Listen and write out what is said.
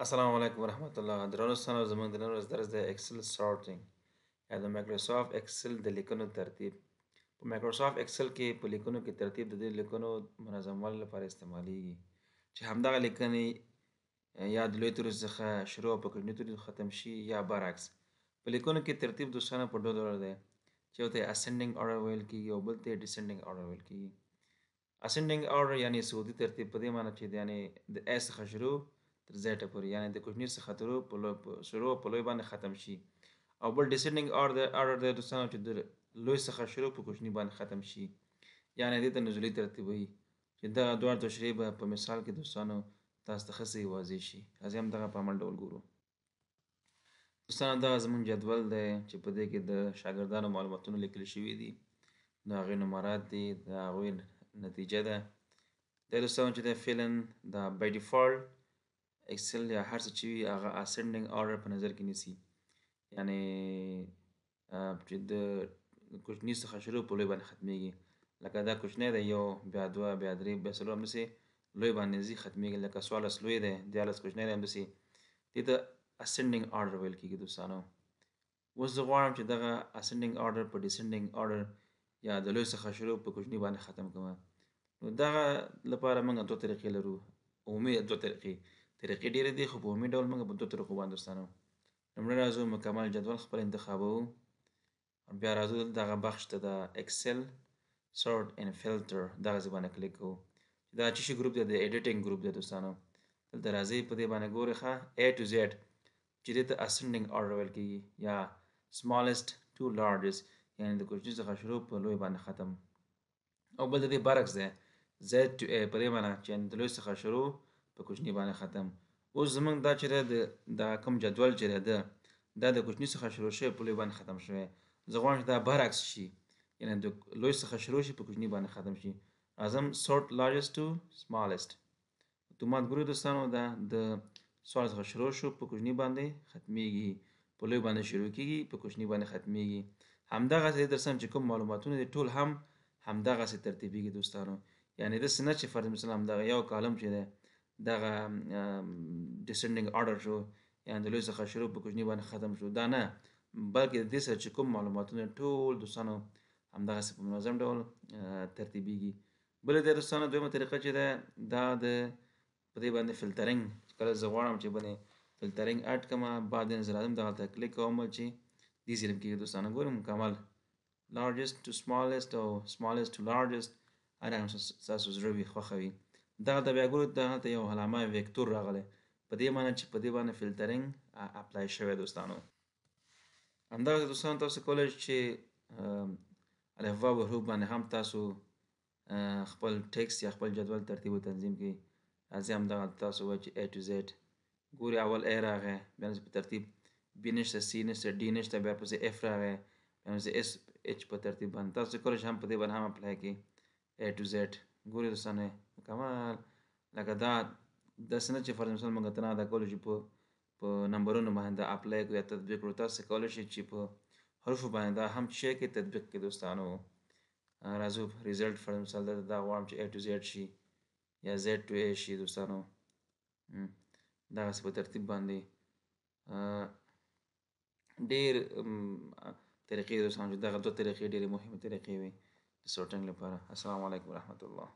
السلام علیکم ورحمت الله. درنو دوستانو، زموږ د نن ورځ درس دی Excel sorting یا د مایکروسافټ اکسل د لیکنو ترتیب. په مایکروسافټ اکسل کې په لیکنو کې ترتیب د دې لیکنو منظموالي لپاره استعمالیږي، چې همدغه لیکنې یا د لوی توري څخه شروع او په کوچني توري ختم شي یا برعکس. په لیکنو کې ترتیب دوستانو په دوه ډوله دی، چې یو ته یې ascending order ویل کیږي او بل ته یې descending order ویل کیږي. Ascending order یعنی صعودي ترتیب، په دې معنی چې یعنی د A څخه شروع تر Z پورې، یعنی د کوچني څخه شروع په لوی باندې ختم شي. او بل descending order دی دوستانو چې د لوی څخه شروع په کوچني باندې ختم شي، یعنی دې ته نزولي ترتیب وایي. چې دغه دواړه تشریح به په مثال کې دوستانو تاسو ته ښه صحیح واضح شي. راځئ هم دغه په عمل ډول ګورو. دوستانو دغه زموږ جدول دی چې په دې کې د شاګردانو معلوماتونه لیکل شوي دي، د هغوی نمرات دي، د هغوی نتیجه ده. دا دوستانو چې دی فعلا دا by default اکسل یا هر څه چې وي هغه ascending order په نظر کې نیسي، یعنی چې د کوچني څخه شروع په لوی باندې ختمیږي. لکه دا کوچنی دی یو، بیا دوه، بیا درې، بیا څلور، همداسې لوی باندې ځي ختمیږي. لکه 14 لوی دی، 13 کوچنی دی، همداسې دې ته ascending order ویل کیږي دوستانو. اوس زه غواړم چې دغه ascending order په descending order یا د لوی څخه شروع په کوچني باندې ختم کړم. نو دغه لپاره موږ دوه طریقې لرو، عمومي دوه طریقې، طریقې ډېرې دي خو په عمومي ډول موږ په دوه طریقو باندې دوستانو. لومړی راځو مکمل جدول خپل انتخابوو، بیا راځو دلته دغه بخش ته د Excel sort and filter دغه ځای باندې کلیک کوو. چې دا چې شي ګروپ دی، د editing ګروپ دی دوستانو. دلته راځئ په دې باندې ګورئ ښه A to Z چې دې ته ascending order ویل کیږي یا smallest to largest، یعنی د کوچني څخه شروع په لوی باندې ختم. او بل د دې برعکس دی Z to A، په دې معنی چې د لوی څخه شروع په کوچني باندې ختم. اوس زموږ دا چې دی دا کوم جدول چې دی دا د کوچني څخه شروع شوی په لوی باندې ختم شوی. زه غواړم چې دا برعکس شي، یعنی د لوی څخه شروع شي په کوچني باندې ختم شي. راځم sort largest to smallest. اتومات ګورئ دوستانو دا د سوال څخه شروع شو په کوچني باندې ختمیږي، په لوی باندې شروع کیږي په کوچني باندې ختمیږي. همدغسې تر څنګ چې کوم معلوماتونه دي ټول هم همدغسې ترتیبیږي دوستانو. یعنی داسې نه چې فرض مثال همدغه یو کالم چې دی دغه descending order شو، یعنی د لوی څخه شروع په کوچني باندې ختم شو، دا نه، بلکې د دې سره چې کوم معلوماتونه ټول دوستانو همدغسې په منظم ډول ترتیبیږي. بله د دوستانو دویمه طریقه چې ده دا د په دې باندې filtering، چې کله زه غواړم چې باندې filtering add کړم، بعد یې زه راځم دغلته کلیک کوم چې دې ځای کېږي دوستانو. ګورم مکمل largest to smallest او smallest to largest، هر هغه ستاسو زړه وي خوښه وي. دغلته بیا ګورو دغلته یو علامه وکتور راغلی، په دې معنی چې په دې باندې filtering apply شوی دوستانو. همدغسې دوستانو تاسو کولی شئ چې الفبا و حروف باندې هم تاسو خپل ټیکس یا خپل جدول ترتیب و تنظیم کړئ. راځئ همدغلته تاسو وایئ چې A to Z، ګورئ اول A راغی، بیا په ترتیب B نشته، C نشته، D نشته، بیا پسې F راغی، بیا پسې S H په ترتیب باندې. تاسو کولی شئ هم په دې باندې هم apply کړئ A to Z. ګورئ دوستانو مکمل لکه دا داسې نه چې فرض مثال موږ ته نه دا کولی شو په نمبرونو باندې دا apply کړو یا تطبیق کړو. تاسو کولی شئ چې په حروفو باندې دا هم چې کې تطبیق کړئ دوستانو. راځو result فرض مثال دا غواړم چې A to Z شي یا Z to A شي دوستانو. دغسې په ترتیب باندې ډېر طریقې دوستانو چې دغه دوه طریقې ډېرې مهمې طریقې وي د sorting لپاره. السلام علیکم ورحمت الله.